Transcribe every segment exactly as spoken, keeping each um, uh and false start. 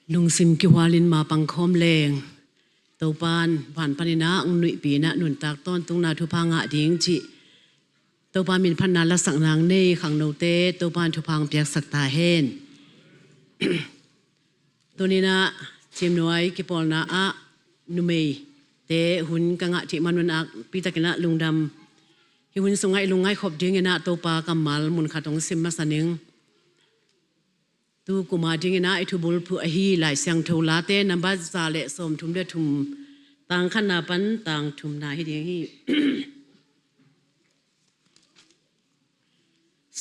Lungsim kihualin ma pangkhawm leng. Topan van panin ah hong nuihpih in ah nuntak tawntungna thupha ngah ding cih Topa min phatna lasak nang nei khangnote Topan thupha hong piaksak ta hen. Tuni-in ah Ciimnuai kipawlna ah numeite hun ka ngah theih manun ah nakpi takin ah lungdam. Hih hun sungah i lungngaih khop dingin ah Topa kammal mun khat hong sim masa ning. Tu kum a dingin ah i thubulphuh ahi Lai Siangtho Late nambat za le sawmthum le thum, tang khatna pan tang thumna hi ding hi.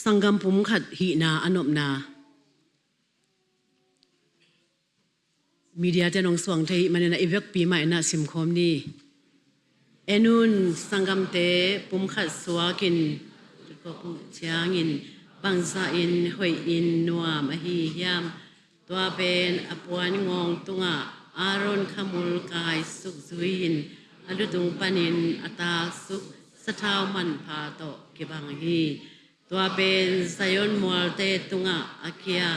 Sanggam pum khat hihna a nopna. Media te nong suang thei hih manin ah i vekpi mah in ah simkhawm ni. En un, sanggamte pum khat suakin kikoh uh ciangin bangzah in hoih in nuam ahi hiam? Tua pen a puan ngawng tungah Aaron khamul kai suk zui-in a lutung panin a taksuk sathau manpha tawh kibang hi. Tua pen Zion mualte tungah a kia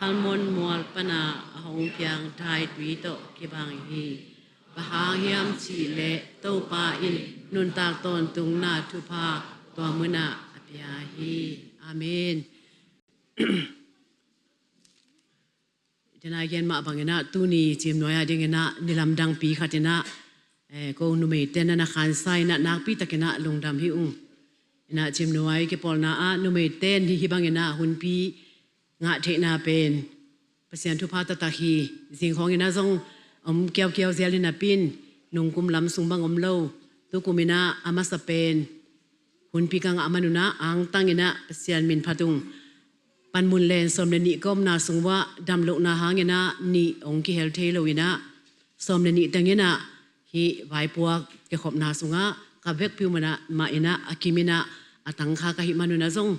Hermon mual pana a hong piang daitui tawh kibang hi. Bang hang hiam cih leh Topa in nuntak tawntungna thupha tua munah a pia hi. Amen. Tena gen mah bangin ah tuni Ciimnuai a dingin ah nilamdangpi khatin ah, eh, ko numeite na na khansa in ah nakpi takin ah lungdam hi ung. In ah Ciimnuai kipawlna ah numeite in hih bangin ah hunpi ngah theihna pen Pasian thupha taktak hi. Zing khawngin ah zong om kiaukiau zel hi napi-in nungkum lam sung bang om lo. Tu kumin ah a masa pen hunpi ka ngah manun ah angtangin ah Pasian min phat ung. Panmun len sawm le nih ka omna sung uah damlohna hangin ah nih hong kihel thei lo in ah sawm le nih tengin ah hih vaipuak kikhopna sungah ka vekpi uh mah in ah a kimin ah a tangkha ka hih manun ah zong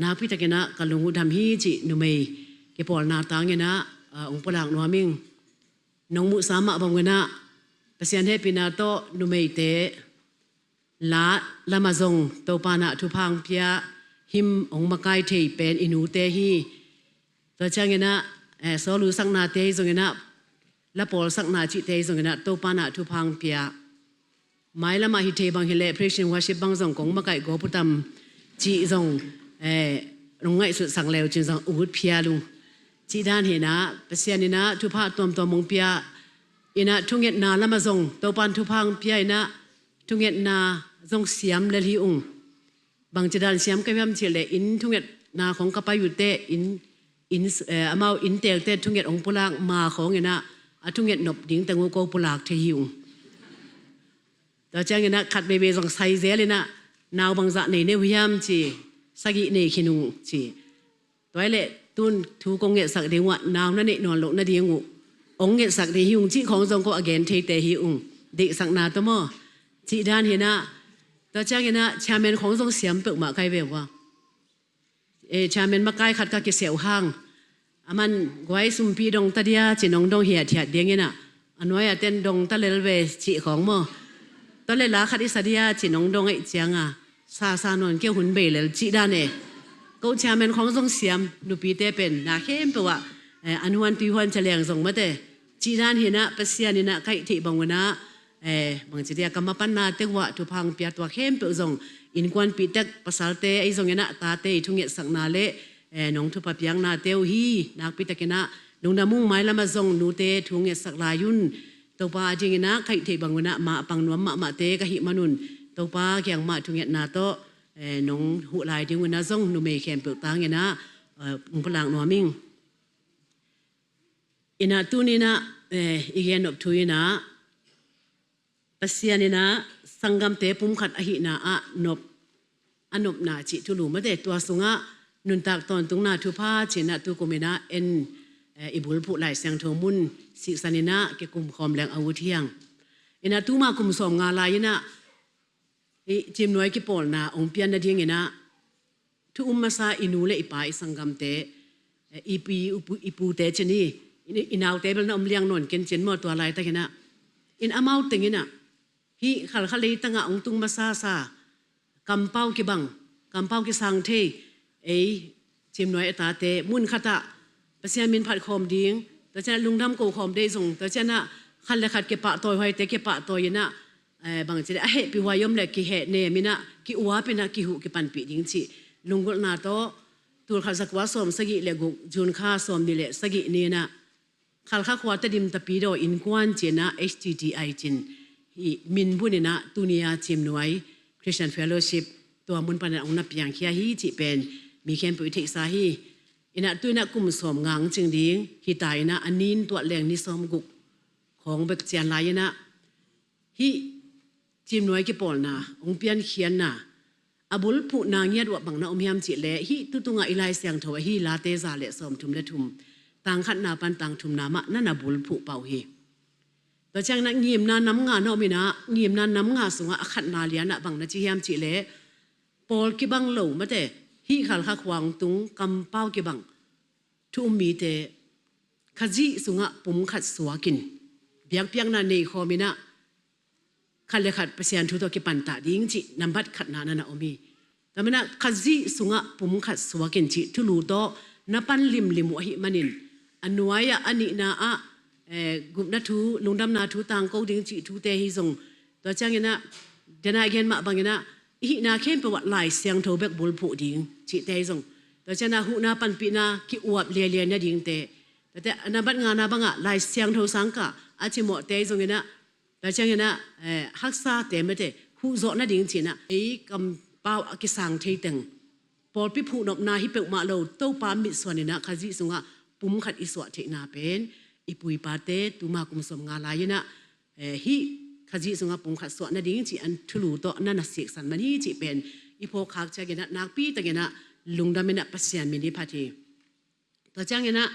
nakpi takin ah ka lung uh dam hi cih numei kipawlna tangin ah, ah, hong pulak nuam ing. Nong muhsa mah bangin ah Pasian hehpihna tawh numeite la lamah zong Topa in ah thupha hong pia, hymn hong makai thei pen i nute hi. Tua ciangin ah, eh, solo saknate hi zongin ah, la pawl sakna cihte hi zongin ah Topa in ah thupha hong pia. Mailamah hi thei bang hi leh praise and worship bang zong kong makaih gawp uh tam cih zong, eh, nong ngaihsutsak le uh cin zong ut phial ung. Cih dan hi in ah Pasian in ah thupha tuamtuam hong pia in ah thungetna lamah zong Topa in thupha hong pia in ah thungetna zong siam lel hi ung. Bangci dan siam ka hiam cih leh inn thungetna khawng ka pai uh teh inn, inn, eh, amau innteekte thunget hong pulak ma khawngin ah a thunget nop ding teng uh ko pulak thei hi ung. Tua ciangin ah khat veivei zong sai zel in ah nau bangzah nei ne uh hiam ci, sagih nei khin ung ci. Tua hi leh tun thu kong ngetsak ding uh ah nau na neih nawn loh nading uh hong ngetsak ding hi ung cih khawng zong ko a gen theite hi ung. Deihsakna tawh maw? Cih dan hi in ah. Tua ciangin ah chairman khawng zong siam peuhmah ka hi ve uh a. Eh, chairman makai khat ka kiseh uh hang. Aman guai sumpi dong ta dia ci-in hong dong hiathiat dingin ah a nuai-a ten dong ta lel ve cih khawng maw? Tua leh la khat i sa dia ci-in hong dong ahih ciangin sa sa nawn kei hun bei lel cih dan e. Ko chairman khawng zong siam, nupite pen na khempeuh ah, eh, an huan tui huan ca leng zong mate. Cih dan hi in ah Pasian in ah ka hih theih bangun ah, eh, bangci dia ka mapannate uh ah thupha hong pia tua khempeuh zong innkuanpih tek pasalte ahi zongin ah tate i thungetsakna le, eh, nong thupha piaknate uh hi. Nakpi takin ah lungdam ung. Mailamah zong nute thungetsak lai un. Topa a dingin ah ka hih theih bangun ah mah pang nuam mahmahte ka hih manun Topa kiang mah thungetna tawh, eh, nong huh lai dingun ah zong numei khempeuh tangin ah, eh, hong pulak nuam ing. In ah tuni-in ah, eh, i gen nop thu in ah Pasian in ah sanggamte pumkhat ahihna ah nop, a nopna cih thulu mate, tua sungah nuntak tawntungna thupha ci-in ah tu kumin ah en, eh, i bulphuh Lai Siangtho mun siksan in ah kikum khawm leng a ut hi hang. In ah tuma kum sawmnga lai-in ah hih Ciimnuai kipawlna hong pian nadingin ah thu um masa i nu le i pa, i sanggamte, eh, i pi, i pu, i pute cin hi, i, i naute bel na om liang nawn ken cin maw, tua laitakin ah. In amau tengin ah hih khalkha leitangah hong tung masasa kampau kibang, kampau kisang thei, ei Ciimnuai a tate mun khatah Pasian min phat khawm ding, Tua cianah lungdam ko khawm dei zong, tua cianah khat le khat kipahtawi huaite kipahtawi inah, eh, bangci le a hehpih huai om le kihehnem inah, kiuap inah, kihuh kipanpih ding cih lunggulhna tawh, tulkhat zakua sawm sagih le guk, June kha sawm nih le sagih ni inah, Khalkha khua Tedim Tapidaw innkuan ci inah, H T T I ci-in, hih min bun inah tuni-a Ciimnuai Christian Fellowship tua mun panin hong na piangkhia hi cih pen mi khempeuh i theihsa hi. Inah tu inah kum sawm ngang cing ding hi ta inah, a nin tuah leng ni sawm guk khawng bek cian lai inah, hih Ciimnuai kipawlna hong piankhiatna, a bulphuhna ngiat uh ah bang na om hiam cih leh, hih tu tungah i Lai Siangtho ahi Late za le sawmthum le thum, tang khatna pan tang thumna mah na na bulphuh pah uh hi. Tua ciang inah ngimna nam nga na om inah, ngimna nam nga sungah a khatna lianah bang na ci hiam cih leh, pawl kibang lo mate, hih Khalkha khua hong tung kampau kibang thu um mite Khazih sungah pum khat suakin biakpiakna nei khawm inah, khat le khat Pasian thu tawh kipantah ding cih nambat khatna na na om hi. Tua manin ah Khazih sungah pum khat suakin cih thulu tawh na pan limlim uh ahih manin, a nuai-ah, a nihna ah, eh, gupna thu, lungdamna thu tangko ding cih thute hi zong, tua ciang inah, dena i gen mah bang inah, i hihna khempeuh ah Lai Siangtho bek bulphuh ding cihte hi zong, tua ciang inah huhna panpihna kiuap liailiai nadingte, tuate a nambat ngana bangah Lai Siangtho sangkah a cimawhte hi zong inah, tua ciang inah, eh, haksate mate, huhzawh nading ci inah, ei kampau a kisang thei teng, pawlpi phuhnopna hi peuhmah lo, Topa mitsuan inah Khazih sungah pum khat i suah theihna pen, i pu i pate tuma kum sawm nga lai inah, eh, hih Khazih sungah pum khat suah nading cih an thulu tawh na na siksan man hi cih pen i phawk khak ciang inah, nakpi tak inah lungdam inah Pasian min i phat hi. Tua ciang inah,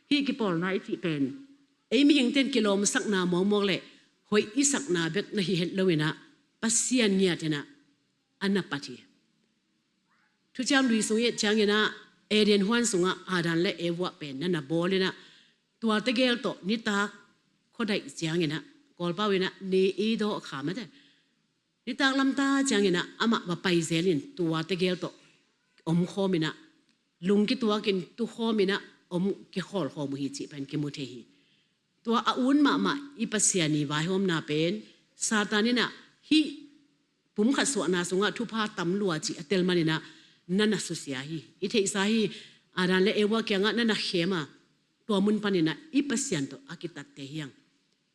hih kipawlna i cih pen, ei mihingte in kilawmsakna mawkmawk le hoih i sakna bek na hi het lo inah, Pasian ngiat inah a na pat hi. Thuciam Lui sung i et ciang inah, Eden huan sungah Adam le Eva pen na na bawl inah, tua tegel tawh nitak khuadaih ciang inah, Kawlpau inah ni i dawh kha mate, nitak lamta ciang inah amah va pai zelin tua tegel tawh om khawm inah, lung kituakin tu khawm inah om kikhawl khawm uh hi cih pen kimu thei hi. Tua a ut mahmah i Pasian i vaihawmna pen, Satan inah hih pum khat suahna sungah thupha tam lua cih a tel man inah na na susia hi. I theihsa hi, Adam le Eva kiangah na na khem a, tua mun pan inah i Pasian tawh a kitatte hi hang.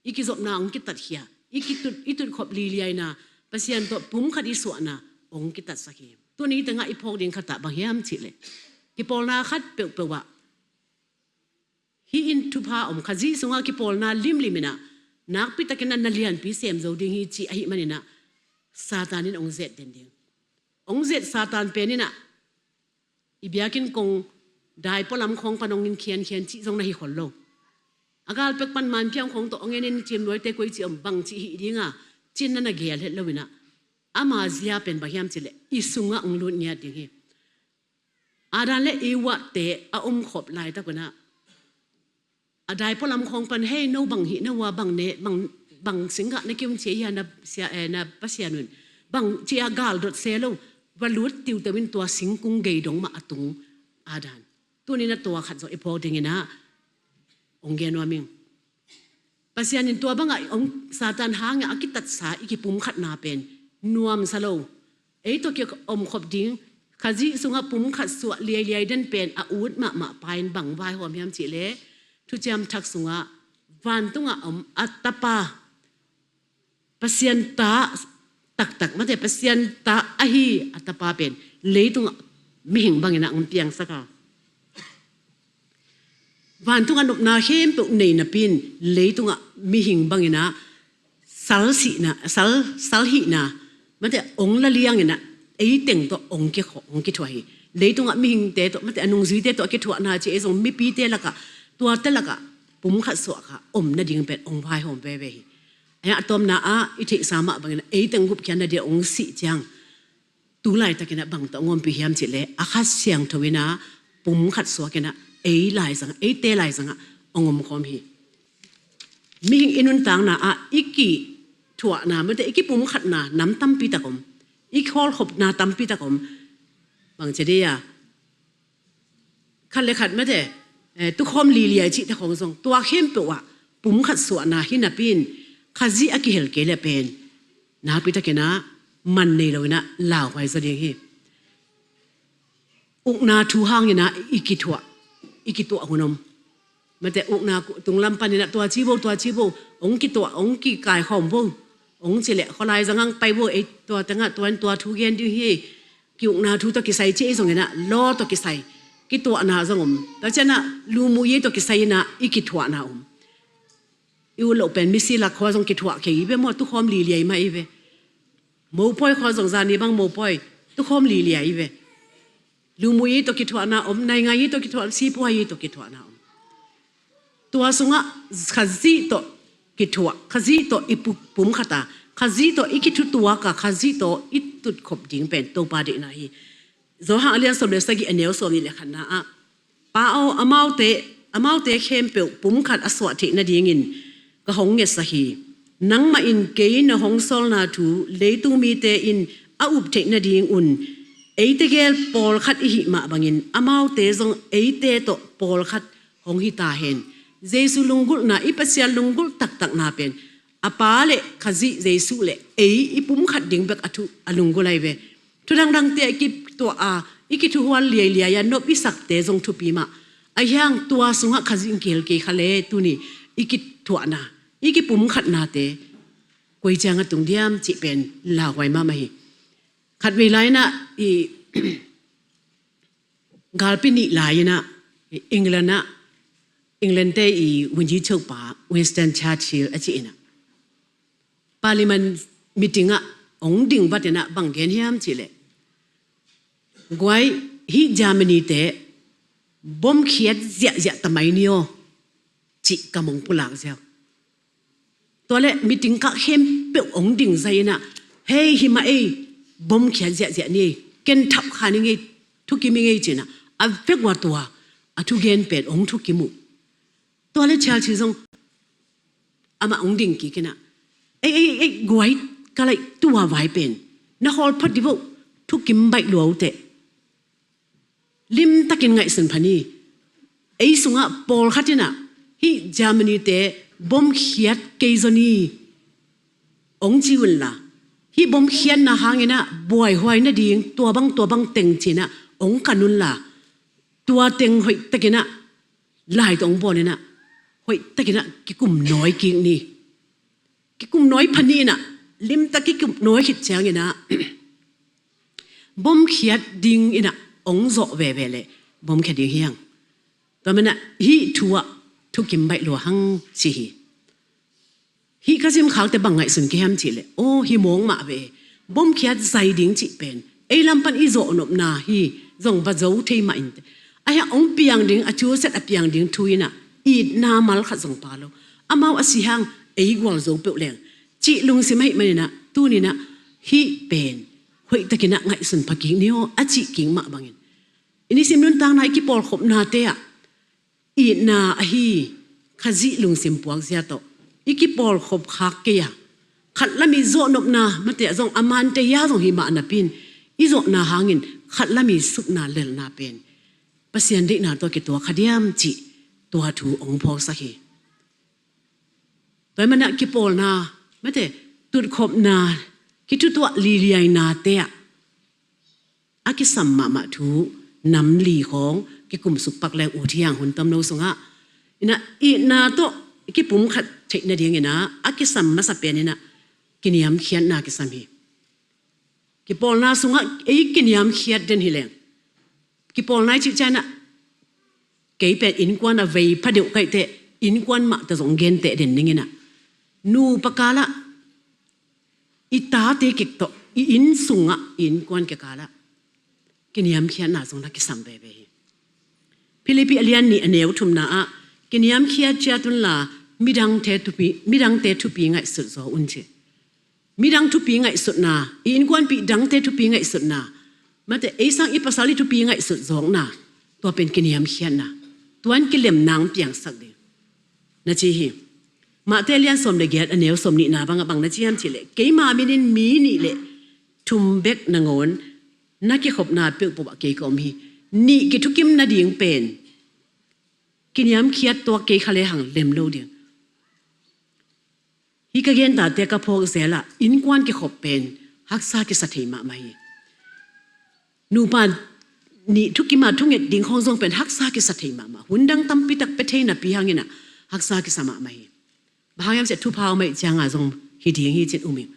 I kizopna hong kitatkhia, i kitut, i tutkhop liliaina, Pasian tawh pum khat i suahna hong kitatsak hi. Tuni tengah i phawk ding khatah bang hiam cih leh, kipawlna khat peuhpeuh ah hih in thupha om, Khazih sungah kipawlna limlim inah, nakpi takin ah na lianpi sem zo ding hi cih ahih man inah, Satan in hong zet den ding. Hong zet Satan pen inah, i biakinn kong dai pualam khawng pan hong in khiankhian cih zong na hi khol lo. A gal pek pan manphiang khawng tawh hong en in, Ciimnuaite koi ci om, bang ci hih ding a, ci-in na na geel het lo inah, ama zia pen bang hiam cih leh, i sungah hong lut ngiat ding hi. Adam le Eva te a omkhop laitak un ah, a dai pualam khawng pan, "Hei, no bang hih na uh a, bang ne, bang, bang singgah na kium cia hi a, na sia, eh, na Pasian un?" Bang cia gal dot se lo, va lut tiuteu in tua singkung gei dong mah a tung Adam. Tuni-in ah tua khat zawh i phawk ding inah hong gen nuam ing. Pasian in tua bangah hong, Satan hangah a kitatsa i kipumkhatna pen nuamsa lo. Ei tawh kiomkhop ding, Khazih sungah pumkhat suah liailiai den pen a ut mahmah pa in bang vaihawm hiam cih leh, Thuciam Thak sungah vantungah om a Tapa, Pasian ta taktak, mate, Pasian ta ahi a Tapa pen leitungah mihing bangin ah hong piangsak a, vantungah nopna khempeuh nei napi in leitungah mihing bangin ah sal sihna, sal, sal hihna, mate, hong la liangin ah eiteng tawh hong kikho, hong kithuah hi. Leitungah mihingte tawh, mate, a nungzuite tawh a kithuahna ci ei zong mipite lakah, tuate lakah pumkhat suah kha om nading pen hong vaihawm veve hi. A tawpna ah i theihsa mah bangin ah eiteng gupkhiatna dia hong sih ciang, tu laitakin ah bang tawh hong ompih hiam cih leh, a Kha Siangtho in ah pumkhat suakin ah ei laizangah, eite laizangah hong omkhawm hi. Mihing i nuntakna ah i kithuahna, mate, i kipumkhatna nam tampi tak om, i khawlkhopna tampi tak om. Bang ci dih a, khat le khat, mate, eh, tukhawm liliai cihte khawng zong tua khempeuh ah pumkhat suahna hi napi in Khazih a kihel kei le pen nakpi takin ah man nei lo in ah lauhuai zaw ding hi. Ukna thu hangin ah i kithuah, i kituah hun om. Mate ukna tunglam panin ah tua ci bo, tua ci bo, hong kituah, hong kikaikhawm bo, hong ci leh khualai zang hang pai bo, ei tua tengah tua in tua thu gen ding hi. Ki-ukna thu tawh kisai ci ei zongin ah law tawh kisai kituahna zong om. Tua ciang ah lumuyi tawh kisai in ah i kithuahna om. I ut loh pen misi lak khua zong kithuah kei i ve maw, tukhawm liliai mah i ve. Mopawi khua zong zani bang mopawi, tukhawm liliai i ve. Lumuyi tawh kithuahna om, naingayi tawh kithuah, sipuayi tawh kithuahna om. Tua sungah Khazih tawh kithuah, Khazih tawh i pu-, pumkhat a, Khazih tawh i kithutuak a, Khazih tawh i tutkhop ding pen Topa deihna hi. Johan a lian sawm le sagih, a neu sawm nih le khatna ah, Pa aw, amaute, amaute khempeuh pumkhat a suah theih nadingin ka hong ngetsak hi. Nangmah in kei na hong sawlna thu leitung mite in a up theih nadingun eite gel pawlkhat i hih mah bangin amaute zong eite tawh pawlkhat hong hi ta hen. Jesu lunggulhna, i Pasian lunggulh taktakna pen a Pa le Khazih Jesu le ei i pumkhat ding bek a thu a lunggulh ahi ve. Thu dangdangte a i kituah a, i kithuhual liailiai a nop i sakte zong thupi mah. Ahi hang tua sungah Khazih in kihel kei kha le tuni i kithuahna, i kipumkhatnate koi ciang a tung diam cih pen lauhuai mahmah hi. Khatvei lai-in ah i galpi nih lai-in ah England ah, England te i wunji chokpa Winston Churchill a cih in ah Parliament meeting ah hong ding vat in ah bang gen hiam cih leh, guai, hih Germany te bom khiat ziahziah ta mai ni aw, cih kam hong pulak ziau. Tua leh meeting kah khempeuh hong ding zai in ah, hei, hi mah ei, bom khiat ziahziah ni ei, ken thap kha ning ei, thukim ing ei ci in ah, a vek ua tua a thugen pen hong thukim uh. Tua leh Churchill zong amah hong ding kik in ah, ei, ei, ei, guai, ka laih, tua vai pen na hawl phot dih vo, thukim baih lua uh teh. Limtakin ngaihsun pha ni. Ei sungah pawlkhat in ah hih Germany te bom khiat kei zaw ni hong ci un la, hih bom khiatna hangin ah buaihuai nading tua bang, tua bang teng ci in ah hong kan un la, tua teng hoihtakin ah lai tawh hong bawl in ah hoihtakin ah kikum nawi kik ni. Kikum nawi pha ni in ah, limtak kikum nawi khit ciangin ah bom khiat ding in ah hong zawh veve leh bom khiat ding hi hang. Tua manin ah hih thu ah thukim baih lua hang ci hi. Hih ka zimkhakte bang ngaihsun kei hiam cih leh, aw, hi mawk mah ve. Bom khiat zai ding cih pen ei lam pan i zawh nopna hi, zong va zo thei mah in teh. Ahi hang hong piang ding, a cuset a piang ding thu in ah itna mal khat zong pha lo. Amau a si hang ei gualzo peuh leng cih lungsim ahih manin ah tuni in ah hih pen hoihtakin ah ngaihsun pha kik ni aw a cih kik mah bangin, i nisim nuntakna i kipawlkhopnate ah itna ahi Khazih lungsim puakzia tawh i kipawlkhop khak kei a, khat lam i zawh nopna, mate ah zong a mante hia zong hi mah napi in i zawhna hangin khat lam i supna lelna pen Pasian deihna tawh kituak kha diam cih tua thu hong phawksak hi. Tua ahih manin ah kipawlna, mate, tutkhopna, kithutuah liliainate ah a kisam mahmah thu nam li khawng kikum suk pak leng ut hi hang hun tomno sungah. In ah itna tawh kipumkhat theih nadingin ah a kisam masa pen in ah kiniamkhiatna kisam hi. Kipawlna sungah ei kiniamkhiat den hi leng, kipawlna i cih ciangin ah kei pen innkuan a vei pha deuh ka hih teh innkuan mah tawh zong genteh den ning in ah, nupa kikal ah, i tate kik tawh, i inn sungah, i innkuan kikal ah kiniamkhiatna zong na kisam veve hi. Philippi a lian nih a neu thumna ah, kiniamkhiat ciat un la, midangte thupi, midangte thupi ngaihsut zaw un ci. Midang thupi ngaihsutna, i innkuanpih dangte thupi ngaihsutna, mate, ei sang i pasal i thupi ngaihsut zawkna, tua pen kiniamkhiatna, tua in kilemna hong piangsak ding na ci hi. Mate a lian sawm le giat a neu sawm nihna bang ah bang na ci hiam cih leh, keima min in mi nih le thum bek nangawn na kikhopna peuhpeuh ah kei ka om hi. Nih kithukim nading pen Kiniamkhiat tuak kei kha lehang lem lo ding. Hih ka gen tate ka phawk zel ah innkuan kikhop pen haksa kisa thei mahmah hi. Nupa nih thukim a thunget ding khawng zong pen haksa kisa thei mahmah. Hun dang tampi tak pia thei napi hangin ah haksa kisa mahmah hi. Bang hang hiam cih leh thupha om ahih ciangin zong hi ding hi cih um ing.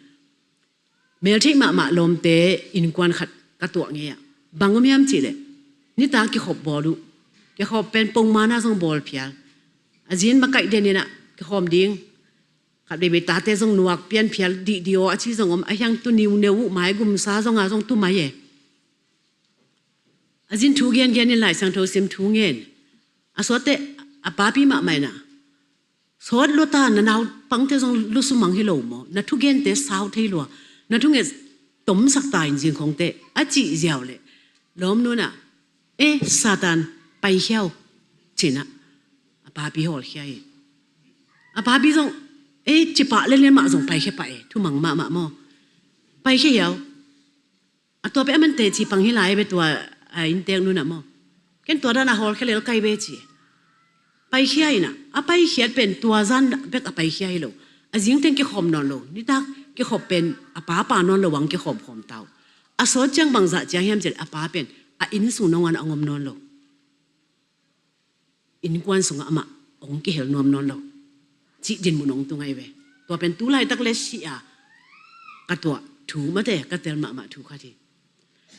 Meltheih mahmah lawmte innkuan khat ka tuah ngei ah. Bang om hiam cih leh nitak kikhop bawl uh. Kikhop pen pongman a zong bawl phial. A zin makaih den in ah kikhawm ding. Khat veivei tate zong nuak pian phial dihdih aw a ci zong om, a hiang tu niuneu uh, maigumsa zong a zong tu mai e. A zin thu gengen in Lai Siangtho sim thu ngen. A sawt teh a papi mahmah in ah, sawt lua ta, na naupangte zong lusumang hi lo maw, na thugente sau thei lua, na thunget tomsak ta in zing khawng teh a cih ziau leh lawmnu in ah, e Satan, paikhia o ci in ah a papi hawlkhia hi. A papi zong e cipah lel in mah zong paikhia pah e, thumang mahmah maw. Paikhia hiau. A tua pen a man teci pang hi lai ve tua a innteeknu in ah maw. Ken tua dan a hawlkhia lel ka hi ve ci. Paikhia in ah, a paikhiat pen tua zan bek a paikhia hi lo. A zingteng kikhawm nawn lo. Nitak kikhop pen a papa nawn lo hang kikhawmkhawm ta uh. A sawt ciang bangzah ciang hiam cih leh a pa pen a inn sung nangawn a hong om nawn lo. Innkuan sungah amah hong kihel nuam nawn lo cih dinmun hong tung ahi ve. Tua pen tu laitak leh si a ka tuah thu mate, ka tel mahmah thu khat hi.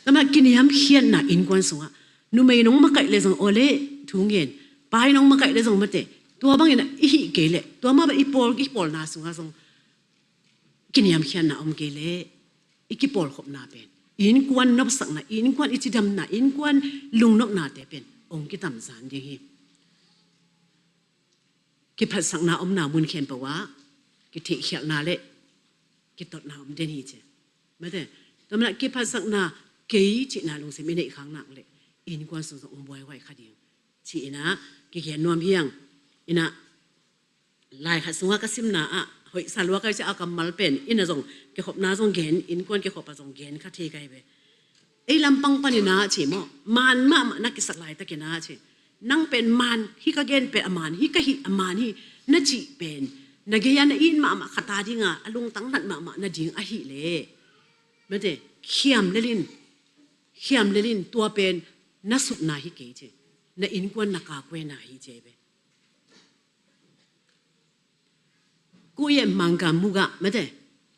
Tua mah kiniamkhiatna innkuan sungah, numei in hong makaih leh zong aw leh thu ngen, pa in hong makaih leh zong mate, tua bangin ah i hih kei leh, tua mah bang i pawl, i pawlna sungah zong kiniamkhiatna om kei leh i kipawlkhopna pen, i innkuan nopsakna, i innkuan i cidamna, i innkuan lungnopnate pen hong kitamzan ding hi. Kiphatsakna omna mun khempeuh ah kitheihkhialhna leh kitotna om den hi ci. Mate, tua mah kiphatsakna kei cihna lungsim i neih khak nak leh innkuan sung zong hong buaihuai kha ding ci in ah kigen nuam hi hang. In ah lai khat sungah ka simna ah, hoihsa lua ka hi ci a, kammal pen in ah zong kikhopna zong gen, innkuan kikhop ah zong gen kha thei ka hi ve. Ei lampang panin ah ci maw, man mahmah na kisak laitakin ah ci, nang pen man hi, ka gen pen a man hi, ka hih a man hi na cih pen na gei-a na it mahmah khat a ding a, a lungtang nat mahmah nading ahih leh, mate, khiam lel in, khiam lel in, tua pen na sutna hi kei ci, na innkuan na kakuena hi ci ve. Ku ye mangka muga mate,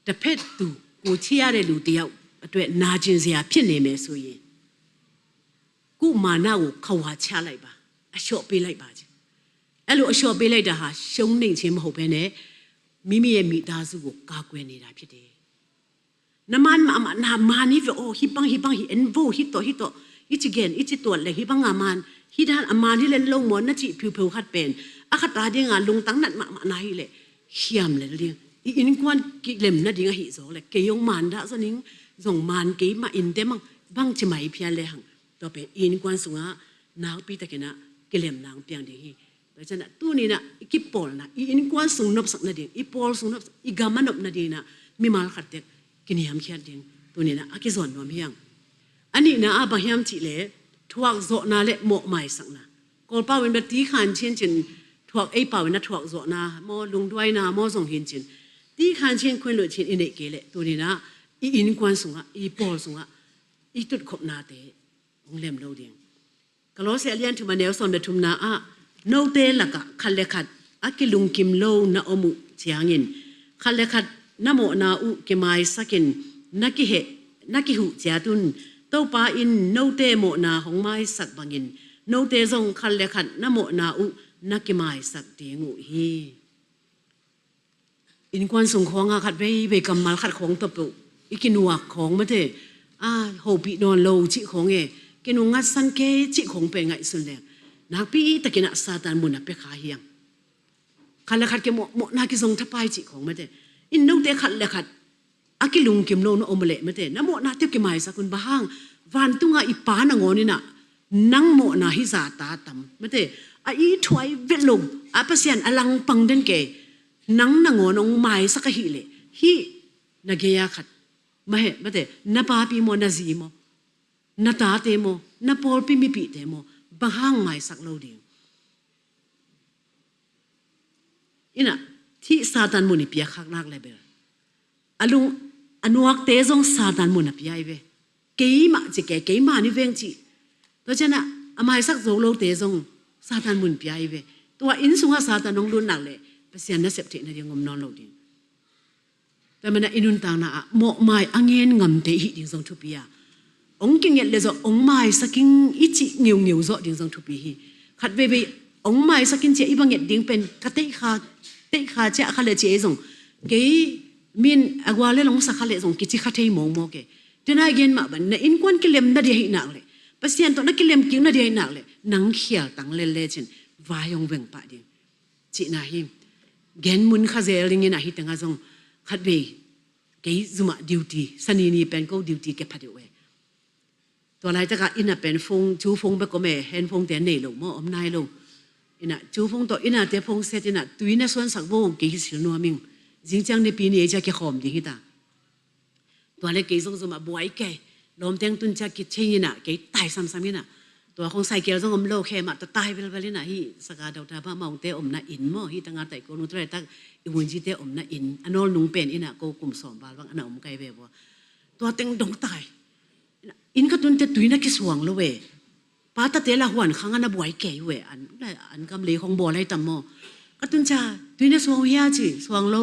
ta phet tu ku chia le lu tiau a tue na cin zia phin ne me su ye. Ku ma na wu ka wa chia lai ba, a sho pi lai ba ci. A lu a sho pi lai da ha shong ning ci ma ho pe ne, mi mi ye mi da zu wu ka kwe ne da phi de. Na man mahmah na man hi ve aw, hih bang, hih bang, hih en vo, hih tawh, hih tawh, i ci gen, i ci tuat leh hih bang a man, hih dan a man hi len lo maw na cih phiupheu khat pen a khat a ding a lungtang nat mahmah na hi leh khiam lel ding. I innkuan kilem nading ahi zawk leh kei hong man dah zaw ning, zong man kei mah in te mang bang ci mai phial lehang, tua pen i innkuan sungah nakpi takin ah kilemna hong piang ding hi. Tua ciangin ah tuni-in ah i kipawlna, i innkuan sung nopsak nading, i pawl sung nopsak, i gam a nop nadingin ah mimal khat tek kiniamkhiat ding tuni-in ah a kizawn nuam hi hang. A nihna ah bang hiam cih leh thuakzawhna le mawhmaisakna. Kawlpau in bia tikhan cincin thuak, ei pau in a thuakzawhna maw, lungduaina maw zong hincin tikhan cin khuin luh cin i neih kei leh tuni-in ah i innkuan sungah, i pawl sungah i tutkhopnate hong lem lo ding. Kolose a lian thum a neu sawm le thumna ah, note lakah khat le khat a kilungkim lo na om uh ciangin, khat le khat na mawhna uh kimaisakin na kiheh, na kihuh ciat un. Topa in note mawhna hong maisak bangin, note zong khat le khat na mawhna uh na kimaisak ding uh hi. Innkuan sung khawngah khat veivei kammal khat khawng tawh peuh i kinuak khawng mate, a hopih nawn lo cih khawng e, kinungngatsan kei cih khawng pen ngaihsun leng nakpi takin ah Satan mun a pia kha hi hang. Khat le khat kimawh, mawhna kizong thapai cih khawng mate. In note khat le khat a kilungkim lo na om leh mate, na mawhna teuh kimaisak un. Bang hang, vantungah i Pa nangawn in ah nang mawhna hi zata tam mate, a i thuai vet lo, a Pasian a langpang den kei, nang nangawn hong maisak ahih leh hih na gei-a khat, mah he mate, na papi maw, na zi maw, na tate maw, na pawlpi mipihte maw, bang hang maisak lo ding? Ina, thih Satan mun i piak khak nak le bel a lung a nuakte zong Satan mun a pia hi ve. Keimah ci ke, keimah ni veng ci. Tua cianah a maisak zo lote zong Satan mun pia hi ve. Tua inn sungah Satan hong lut nak le Pasian nasep theih nading om nawn lo ding. Tua mana i nuntakna ah mawhmai a ngen ngamte i hih ding zong thupi a, hong kinget le zawh hong maisak ing i cih ngeungeu zawh ding zong thupi hi. Khat veivei hong maisak in cia i va nget ding pen ka teihkha, teihkha ciah kha le cia i zong kei min a gua le long sa kha le zong kici kha thei mawngmawk e. Tua na i gen mah ban na innkuan kilem na dia hih nak le Pasian tawh na kilem kik na dia hih nak le nang khial tang lel le cin vai hong veng pah ding cihna hi. Gen mun kha zel dingin a hi tengah zong khat vei kei zumah duty, sani ni pen ko duty kepha deuh e. Tua laitakah ina pen phone, cu phone bek om e, hand phone te nei lo maw, om nai lo. Ina cu phone tawh ina te phone set ina tui na suansak vo kei kisil nuam ing. Zingciang nipi ni ei cia kikhawm ding hita. Tua le kei zong zumah buai kei lawmteng tun cia kithei ina kei tai samsam ina. Tua khong saikel zong om lo khe mah ta tai velvel ina hi saka dau ta ba maungte omna inn maw hi tanga tai ko nu tua laitak i hunzite omna inn a nawl nung pen ina ko kum sawm val bang ana om kai ve vua. Tua teng dong tai. Inn ka tunte tui na kisuang lo ve. Pa tate la huan khang ana buai kei ve an, an kam lei khong bawl ai tam maw. Ka tun cia tui na suang hia ci suang lo.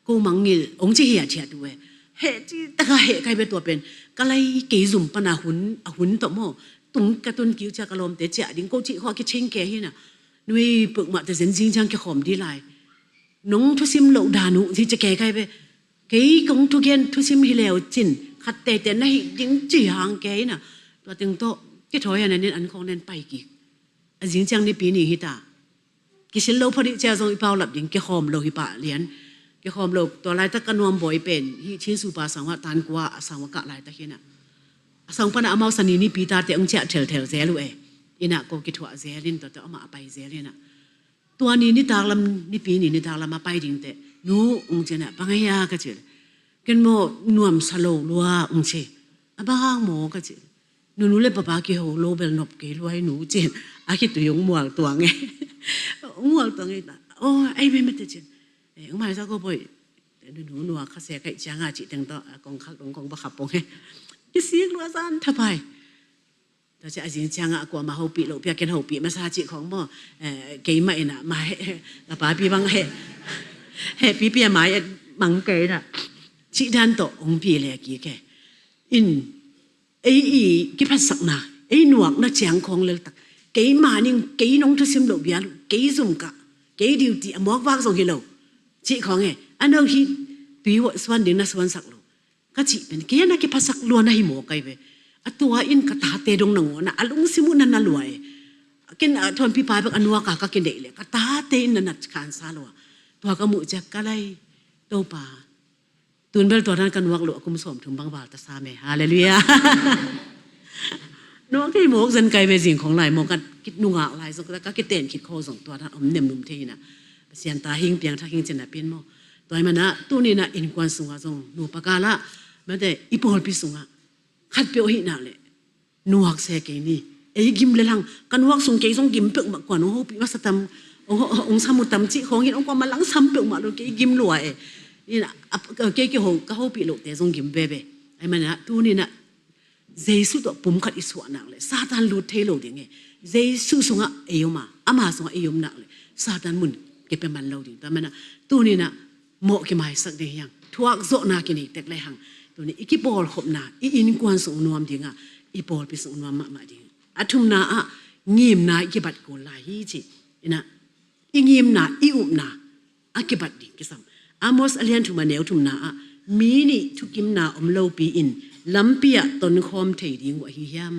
Ko mangngil ong ci hia thiat ve. He ci taka he kai ve tua pen. Ka lai kei zum pana hun, a hun tawh maw. Tung ka tun kiu cia ka lawmte cia ding ko ci khua kiching ke hina. Nui puk mah te zen zing ciang kikhawm di lai. Nong thusim lo danu ci cia ke kai ve. Kei kong thugen thusim hi leu cin khat teite na hi ding ci hang kei na. Tua teng tawh kithawi an anin an khong nen pai kik. A zing ciang nipi ni hita. Kisil lo phadih cia zong i paulap ding kikhawm lo hi pah lian. Kikhawm lo tua laitak ka nuam bawi pen hi chin supa sangah tankua a sangah kah laitak hina. A sang pana amau sani nipi tate ong ciah thelthel zel uh e. Ina ko kithuah zel in tua tawh amah a pai zel ina. Tua ni nitaklam nipi ni nitaklam a pai dingte nu ung cianah bang a hia ka cil. Ken maw nuamsa lo lua ung ci. A bang hang maw ka cil. Nunu le papa kiho lo bel nop kei luai nu cin. A khitui ung mual tuang e. Ung mual tuang e ta. Oh, ai be mete cin. Ung mai sa ko poi. Nunu nua kha se kai cianga ci teng to a kong khak dong kong ba khap pong e. Kisik lua san thapai. Tua cia a zing ciangah a kuamah hopih loh pia ken hopih masa cih khong maw. Keimah inah mah heh, ka papi bang heh, heh pipi a mai mang kei inah cih dan tawh hong pi le kik e. In ei i kiphatsakna ei nuakna ciang khong leltak keimah ning kei nong thusim loh bial uh kei zum kah kei duty a muakvak zong hi lo cih khong e. A no hi tui suan ding na suansak lo. Ka cih pen kei a na kiphasak lua na hi maw kai ve. A tua in ka tate dong nangawn ah a lungsim uh na na lua e. Ken a thawnpi pa bek a nuak a ka kineih le ka tate in na na khansa lua. Tua ka muh ciak ka lai Topa. Tun bel tua dan ka nuak lua a kum sawm thum bang val ta sa me. Halleluiah. Nuak kei mawk zen kai ve zing khong lai mawk ka kit nungak lai zong ka kiten khit kho zong tua dan om nem num thei inah. Pasian ta hing piang thak hing cin a pin maw. Tua i manah tuninah innkuan sungah zong nupa kalah mate i pawlpi sungah khat peuh ahih nak leh nuak se kei ni. Ei gim le lang ka nuak sung kei zong gim peuhmah kuan hong hopih masa tam hong sam uh tam cih khawngin hong kuamah lang sam peuhmah lo kei gim lua e. Kei kiho ka hopih lohte zong gim veve. Ai manah tuninah Jesu tawh pumkhat i suah nak le Satan lut thei lo ding e. Jesu sungah ei om a ama sungah ei om nak le Satan mun kipia man lo ding. Tua manah tuninah mawh kimaisak ding hiang thuak zawhna kinei tek le hang. Tuni i kipawlkhopna i innkuan sung nuam dinga i pawlpi sung nuam mahmah ding. A thumna ah ngimna i kibat kul lai hi ci. Inah i ngimna i upna a kibat ding kisam. Amos a lian thum a neu thumna ah mi nih thukimna om lopi in lampi ah tonkhawm thei ding uh ahi hiam?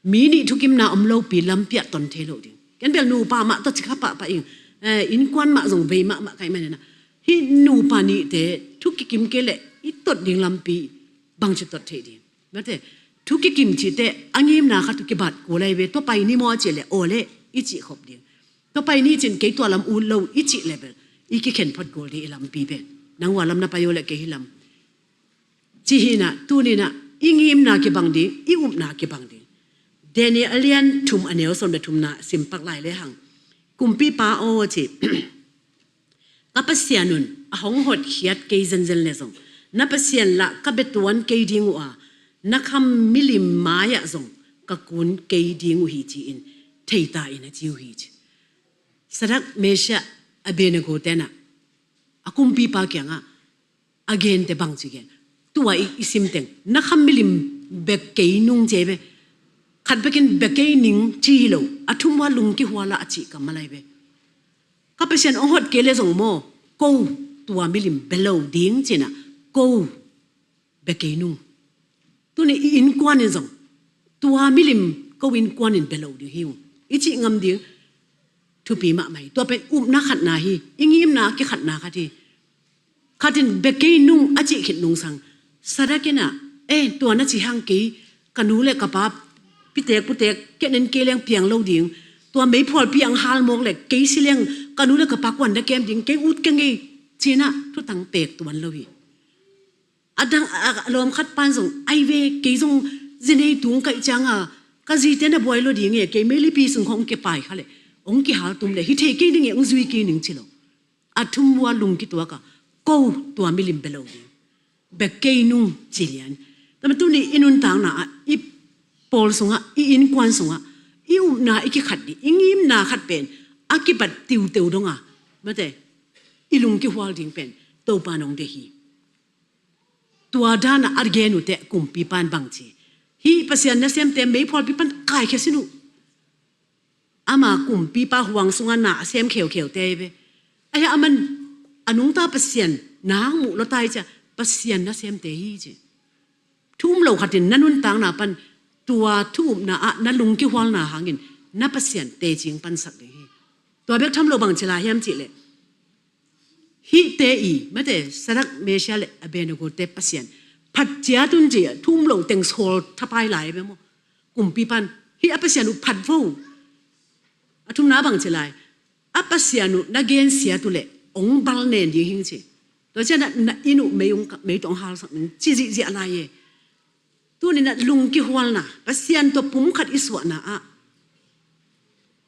Mi nih thukimna om lopi lampi ah ton thei lo ding. Ken bel nupa mah tawh cikha pahpah ing. Innkuan mah zong vei mahmah kai manina hih nupa nihte thukikim kei leh i tot ding lampi bangci tot thei ding. Mate thukikim cihte a ngimna khat uh kibat kul ai ve tua pai ni maw a cih leh aw leh i cih khop ding. Tua pai ni cin kei tua lam ut lo i cih le bel i kikhen phot kul ding i lampi pen nang hua lam na pai uh leh kei hi lam. Ci hinah tuninah i ngimna kibang ding i upna kibang ding. Daniel a lian thum a neu sawm le thumna simpak lai le hang kumpipa aw ci. Ka Pasian un a hong hotkhiat kei zenzen le zong, na Pasian lah ka bia tuan kei ding uh a, na kham milim mai-ah zong ka kun kei ding uh hi, ci-in thei ta in, a ci uh hi, ci. Sadrak, Meshak, Abednego tenah a kumpipa kiangah a gente bang ci gen? Tua i, i simteng, na kham milim bia kei nung ci ei ve. Khat bekin bia kei ning ci hi lo, a thum ua lungkihual a, a cih kammal ahi ve. Ka Pasian hong hot kei le zong maw, ko tua milim bia lo ding, cinah ko bia kei nung. Tuni i innkuan in zong tua milim ko innkuan in bia lo ding hi ung, i cih ngam ding thupi mahmah hi. Tua pen upna khatna hi, i ngimna kikhatna khat hi. Khat in bia kei nung a cih khit nungsang, Sadrak inah, eh, tua na ci hang kei, ka nu le ka pa pitek putek ken en kei leng piang lo ding, tua meiphualpi ang hal mawk le kei si leng ka nu le ka pa kuan na kem ding, kei ut keng ei, cinah thutang pek tuan lo hi. A dang a, a lawm khat pan zong, ai ve, kei zong zinei tung kaih cianga ka zite na buai lo ding e, kei meilipi sung khong hong kipai kha le hong kihal tum le hi thei kei ning e, hong zui kei ning ci lo. A thum ua lungkituak a, ko tua milim bia lo ding, bia kei nung ci lian. Tama tuni i nuntakna ah, i pawl sungah, i innkuan sungah i upna i kikhat ding, i ngimna khat pen a kipat tiuteu donga, mate, i lungkihual ding pen Topa nong deih hi. Tua dana a gen uh teh kumpipan bang ci? Hih Pasian nasemte meiphualpi pan kaikhia sin uh. Ama kumpipa huang sunga na a sem kheukheute ahi ve. Ahi a man a nungta Pasian nang muh lua tai cia, Pasian nasemte hi ci. Thu um lo khatin na nuntakna pan tua thu upna ah na lungkihualna hangin na Pasian tecing pansak ding hi. Tua bek tham lo bang ci lai hiam cihleh, hihte i, mate, Sadrak, Meshak le Abednego te Pasian phat ciat un ci, thu um lo teng sawl thapai lai ve maw? Kumpipan hih a Pasian uh phat vo. A thumna bang ci lai? A Pasian uh na gensiat uh leh hong bal nen ding hing ci. Tua cian na, na inn uh mei hong ka, mei tawh hong halsak ning ci zihziah lai e. Tuninah lungkihualna, Pasian tawh pumkhat i suahna ah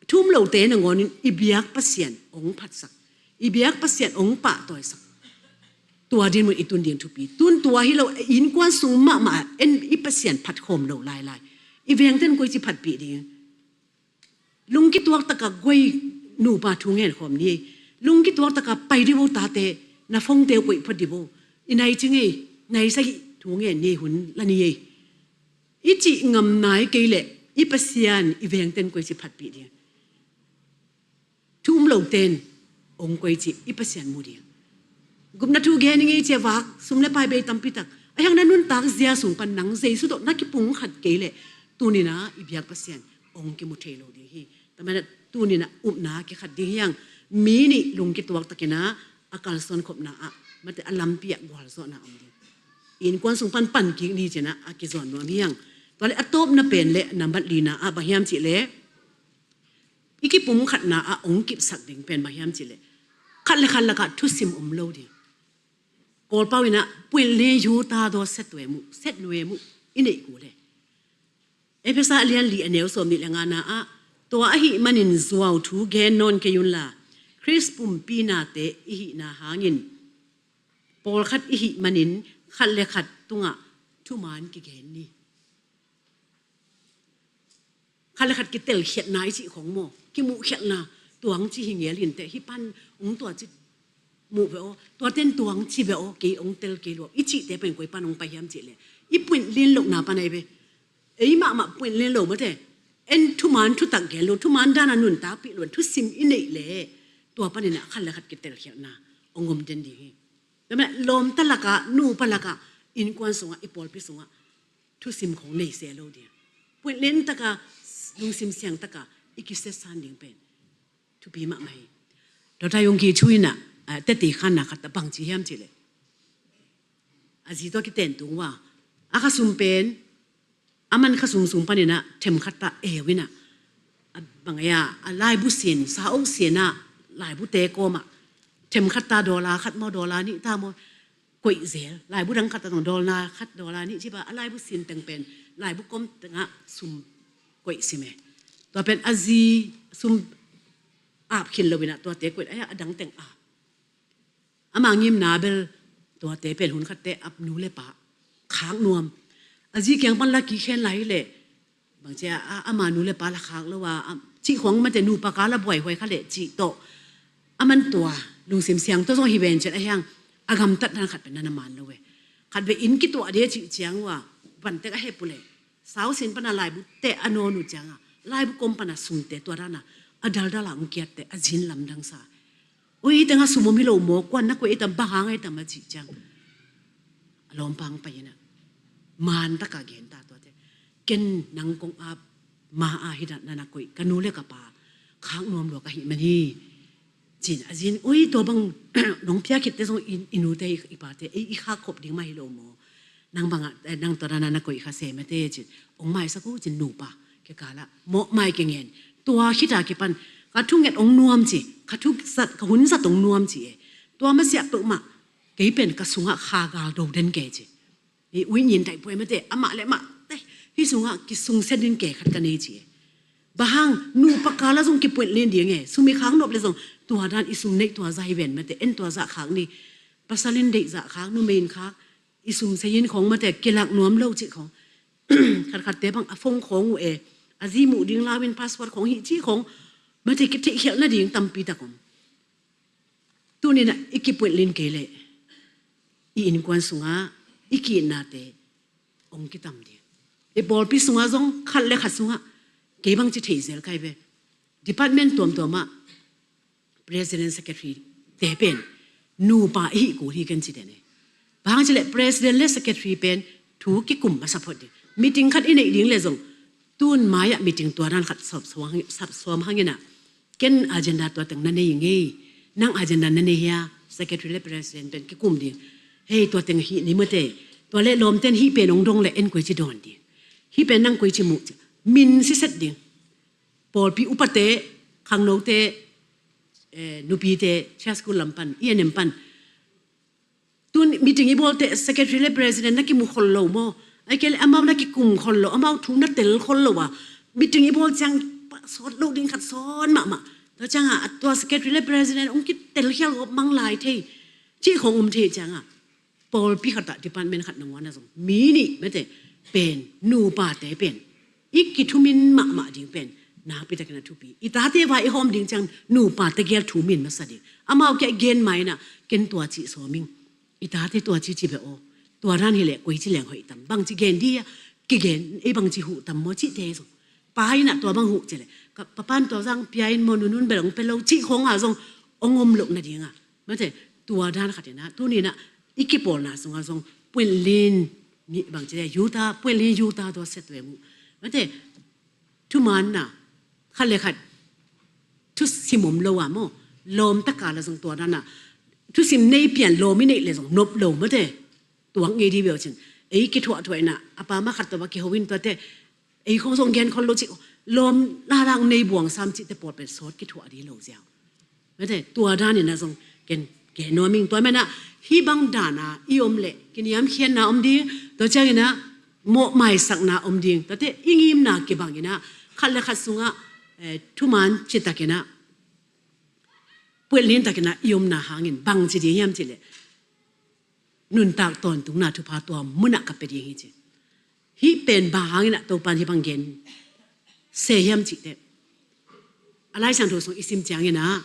thu um lote nangawnin i biak Pasian hong phatsak, i biak Pasian hong pahtawisak, tua dinmun i tun ding thupi. Tun tua hi lo, innkuan sung mahmah en i Pasian phatkhawm lo lailai, i vengten koici phatpih ding? Lungkituak taka guai nupa thu ngen khawm ni ei. Lungkituak taka pai di vo tate, na phone te uh koih phot di vo. I nai ci ngei, nai sa hih thu ngen ni ei, hun la ni ei. I cih ngam nai kei leh i Pasian i vengten koici phatpih ding? Thu um loten hong koici i Pasian mu ding? Gupna thu gen i ngei cia vak, sum le pai bei tampi tak. A hiang na nuntak zia sung pan nang Jesu tawh na kipumkhat kei leh tunina i biak Pasian hong kimu thei lo ding hi. Tamana tunina upna kikhat ding hiang, mi nih lungkituak takina a kalsuan khopna ah, mate, a lampi ah gualzawhna om ding. Innkuan sung pan pan kik ni cina a kizawn nuam hiang. Tua le a tawpna pen le nambat lina ah bang hiam cihleh, i kipumkhatna ah hong kipsak ding pen bang hiam cihleh, khat le khat lakah thusim om lo ding. Kawlpau inah puin le yuta daw set nuem uh, set nuem uh i neih ku le. Efesa a lian li a neu sawm nih le ngana ah, tua ahih manin zuau thu gen nawn kei unla, Khrist pumpi nate i hihna hangin pawlkhat i hih manin khat le khat tungah thuman kigen ni. Khat le khat kitelkhiatna i cih khong maw, kimuhkhiatna, tuang ci hi ngel inteh, hih pan hong tua ci muh ve aw, tuaten tuang ci ve aw, kei hong tel kei lua i cihte pen koi pan hong pai hiam cihleh, i puinlin lohna pan ahi ve. Ei mahmah puinlin lo mate, en thuman thutak gen lo, thuman dana nuntakpih lo, thusim i neih leh tua paninah khat le khat kitelkhiatna hong om den ding hi. Lawmta lakah, nupa lakah, innkuan sungah, i pawlpi sungah thusim khong nei se lo ding. Puinlin taka, lungsim siang taka i kisetsan ding pen thupi mahmah hi. Dr. Yonggi Cho inah teti khanna khat a bang ci hiam cihleh, a zi tawh kiten tung uh a, a khasum pen a man khasum sung paninah themkhat ta eu inah, a bang ei a, a laibu sin, sa-ok sinah laibute kawmah themkhat ta dollar khat maw, dollar nih ta maw, koih zel. Laibu dang khat ta tong dollar khat, dollar nih ci ba, a laibu sin teng pen laibu kom tengah sum koih sim e. Tua pen a zi sum ap khin lo inah tuate koih, a dang teng ap. Ama ngimna bel tuate pen hun khatte a nu le pa khak nuam. A zi kiang pan la kikhen lai leh bangci a, a, ama nu le pa la khak lo a, a, cih khong mate nupa ka la buaihuai kha leh cih tawh. A man tua lungsim siang tawh zong hi ven ciat a hiang a gamtat dan khat pen na na man lo e. Khat ve inn kituah dia cih ciang uh a vantek a hep uh leh sausin pan a laibu teh a nawn uh ciang a laibu kom pan a sumte tua dan a a daldal a hong kiatte a zin lamdang sa. Ui, tengah sum om hi lo maw, kuan na koih ei tam, bang hang ei tam a cih ciang a lawmpa hong pai in a man taka gen ta tuate. Ken nang kong ap ma a hi dan na na koih ka nu le ka pa khak nuam lua ka hih man hi. Cin a zin, ui, tua bang nong pia khitte zong i, i nute i, i pate ei i khak khop ding mah hi lo maw? Nang bangah, eh, nang tua dana na koih kha se mate cin hong maisak uh cin nupa kikalah mawhmai kingen. Tua khita kipan ka thunget hong nuam ci, ka thuzat, ka hunzat hong nuam ci e. Tua masiah peuhmah kei pen ka sungah kha gal do den ke ci. Ei ui nyin taih puai mate amah le amah te hih sungah kisungsia din ke khat ka nei ci e. Bang hang nupa kala zong kipuan lin ding e. Sum i khak nop le zong tua dan i sum neih tua zah hi ven mate, en tua zah khak ni. Pasal in deih zah khak, numei in khak, i sum sei in khong mate kilak nuam lo cih khong. Khatkhatte bang a phone khong uh e, a zi muh ding lau in password khong hih cih khong mate kitheihkhialh nading tampi tak om. Tuninah i kipuan lin kei leh i innkuan sungah i ki-itnate hong kitam ding. I pawlpi sungah zong khat le khat sungah kei bangci thei zel kai ve. Department tuamtuamah President, Secretary te pen nupa i hih kul hi ken ci den e. Bang hang ci leh President le Secretary pen thu kikum masa phot ding. Meeting khat i neih ding le zong tun mai-ah meeting tua dan khat sawp suam hang, sawp suam hang inah ken agenda tua teng na nei ngei. Nang agenda na nei hia? Secretary le President pen kikum ding. Hei, tua teng hih ni mate. Tua le lawmten hih pen hong dong le en koici dawn ding. Hih pen nang koici muh ci. Min siset ding. Pawlpi upate, khangnote, eh, nupite, church school lam pan, E N M pan. Tun meeting i bawlte secretary le president na kimu khol lo maw? Ai kei le amau na kikum khol lo, amau thu na tel khol lo a. Meeting i bawl ciang sawt lo ding khat sawn mahmah. Tua ciangah a tua secretary le president hong kitel khial gawp mang lai thei. Cih khong um thei ciangah pawlpi khatah department khat nanguan a zong mi nih mate pen, nupate pen i kithumin mahmah ding pen nakpi takin a thupi. I tate vai i hawm ding ciang nupate gel thumin masa ding. Amau kia gen mai inah ken tua cih sawming. I tate tua cih ci beh aw. Tua dan hileh koi ci leng hoih tam. Bang ci gen di a kigen ei bang ci huh tam maw cihte zong. Pa inah tua bang huh ci leh ka papan tua zang pia in maw nunun bel hong pe lo cih khong a zong hong om loh nadingah. Mate, tua dan khat inah, tuninah, i kipawlna sungah zong puanlin, mi bang ci le, yuta, puanlin yuta tua sia tuai mu. Mate, thumaanna, khat le khat, thusim om lo a maw, lawm taka la zong tua danah, thusim nei pian lawm i neih le zong nop lo mate, tuak ngei di beu cin. Ei kithuahthuah inah, a pa ma khat tua ba kiho in tuate, ei khong zong gen khol lo cih, lawm ladang nei buang sam cihte pawlpen sawt kithuah di lo ziau. Mate, tua danin a zong ken, ken nuaming tua menah, hih bang dana i om leh, kiniamkhiatna om ding, tua cianginah, mawhmaisakna om ding, tuate, i ngimna kibang inah, khat le khat sungah, eh, thumaan citakinah, puanlin takinah, i omna hangin, bang ci ding hiam ci leh, nuntak tawntungna thupha tua munah ka pia ding hi ci. Hih pen bang hanginah Topan hih bang gen se hiam cihte. A Lai Siangtho sung i sim cianginah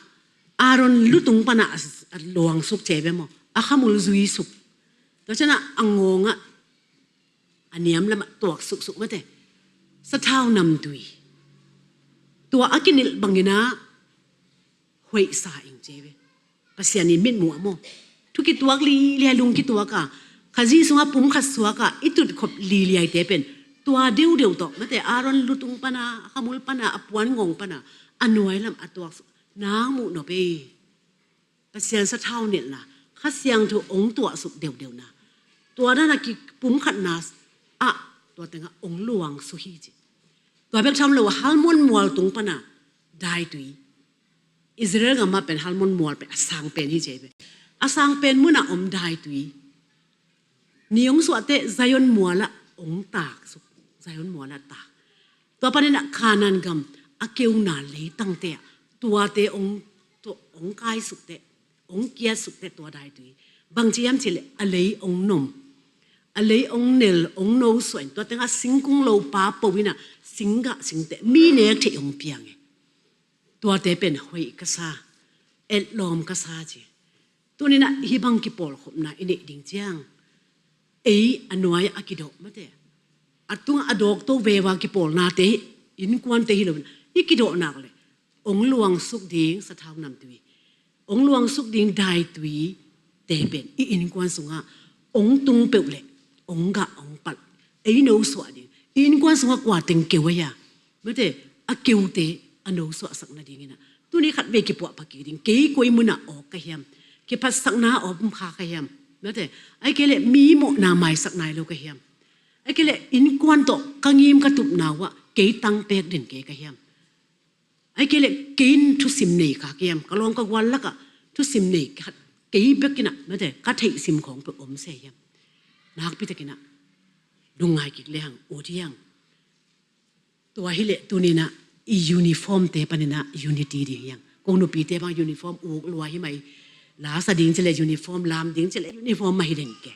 Aaron lutung panah a, a luangsuk ce ve maw? A khamul zuisuk. Tua cianah a ngawngah a niam lamah tuak suksuk mate. Sathau namtui. Tua a kinilh banginah hoihsa ing ce ve. Pasian in mitmuh a maw? Thu kituak liliai lung kituak a, Khazih sungah pum khat suak a, i tutkhop liliaite pen tua deudeu tawh mate, Aaron lutung pana, a khamul pana, a puan ngawng pana, a nuai lam a tuak su-, nang muh nop ei. Pasian sathau nilhna, Kha Siangtho hong tuahsuk deudeuna. Tua dana kipum khatna ah tua tengah hong luangsu hi ci. Tua bek tham lo a Halmon mual tung pana daitui. Israel gam ah pen Halmon mual pen a sang pen hi ci ei ve. A sang pen munah om daitui. Ni hong suahte Zion mualah hong taksuk. Zion mualah tak. Tua paninah Kanaan gam a keuna leitangte ah tuate hong, tua hong kaisukte. ong kiat suk teh tua daitui. Bang ci hiam cih leh a lei ong nom, a lei ong nel, ong nosuah in, tua tengah singkung lopa po in ah, singgah singteh, mi nek theih ong piang hi. Tuate pen hoih ka sa, etlawm ka sa ci. Tuni in ah hih bang kipawlkhopna i neih ding ciang, ei a nuai a kidawh mate, a tungah a dawkto veve a kipawlnate, innkuante hi lo in, i kidawh nak leh ong luangsuk ding sathau namtui, ong luangsuk ding daitui te pen i innkuan sungah ong tung peuh leh ong gah ong palh, ei nosuah ding. I innkuan sungah kua teng keu a hia? Mate, a keute a nosuahsak nadingin ah, tuni khat vei kipuahpha kik ding. Kei koi munah awk ka hiam? Kiphatsakna a om kha ka hiam? Mate, ahih kei leh mi mawhna maisak nai lo ka hiam? Ahih kei leh innkuan tawh ka ngim ka tupna uh ah kei tangpek den kei ka hiam? Ahih kei leh kei in thusim nei kha ka hiam? Ka lawm ka gual lakah thusim nei khat kei bek in ah, mate, ka theihsim khawng peuh om se hiam? Nakpi takin ah lungngai kik lehang ut hi hang. Tua hi leh tuni in ah i uniformte panin ah unity ding hi hang. Kong nupite bang uniform uk lua hi mai. La sa ding ci leh uniform, lam ding ci leh uniform mah hi ding ke.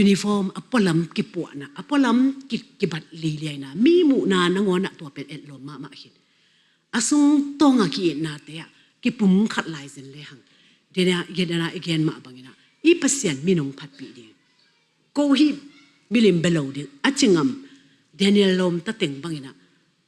Uniform, a pualam kipuahna, a pualam ki, kibat liliaina, mi muhna nangawn ah tua pen etlawm mahmah hi. A sungtawng a ki-itnate ah kipumkhat lai zen lehang, Daniel, Daniel i gen mah bangin ah i Pasian min ong phatpih ding. Ko hih milim bia lo ding a ci ngam Daniel lawmta teng bangin ah,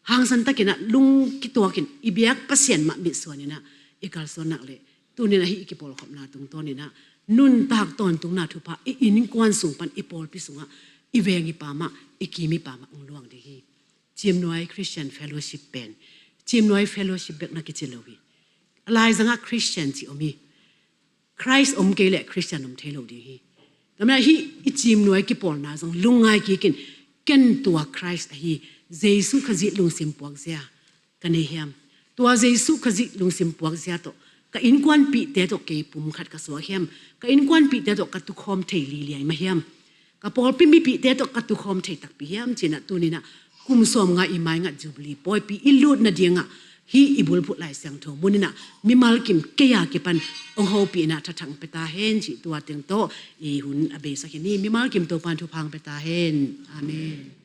hangsan takin ah lung kituakin i biak Pasian mah mitsuanin ah i kalsuan nak leh, tuni in ah hih i kipawlkhopna tungtawnin ah nuntak tawntungna thupha i innkuan sung pan, i pawlpi sungah, i veng i pa mah, i kim i pa mah ong luang ding hi. Ciimnuai Christian Fellowship pen Ciimnuai Fellowship bek na kici lo hi. A laizangah Christian ci om hi. Christ om kei leh Christian om thei lo ding hi. Tua manin ah hih i Ciimnuai kipawlna zong lungngai kikin, ken tua Christ ahi, Jesu Khazih lungsim puakzia ka nei hiam? Tua Jesu Khazih lungsim puakzia tawh ka innkuanpihte tawh kei pumkhat ka suak hiam? Ka innkuanpihte tawh ka tukhawm thei liliai mah hiam? Ka pawlpi mipihte tawh ka tukhawm thei takpi hiam ci-in ah tuni in ah kum sawmnga i maingat Jubilee pawipi i lut nadingah hih i bulphuh Lai Siangtho mun in ah mimal kim kei a kipan ong hopih in ah thathang pia ta hen cih tua teng tawh i hun a beisak hi ni. Mimal kim Topa'n thupha ong pia ta hen. Amen.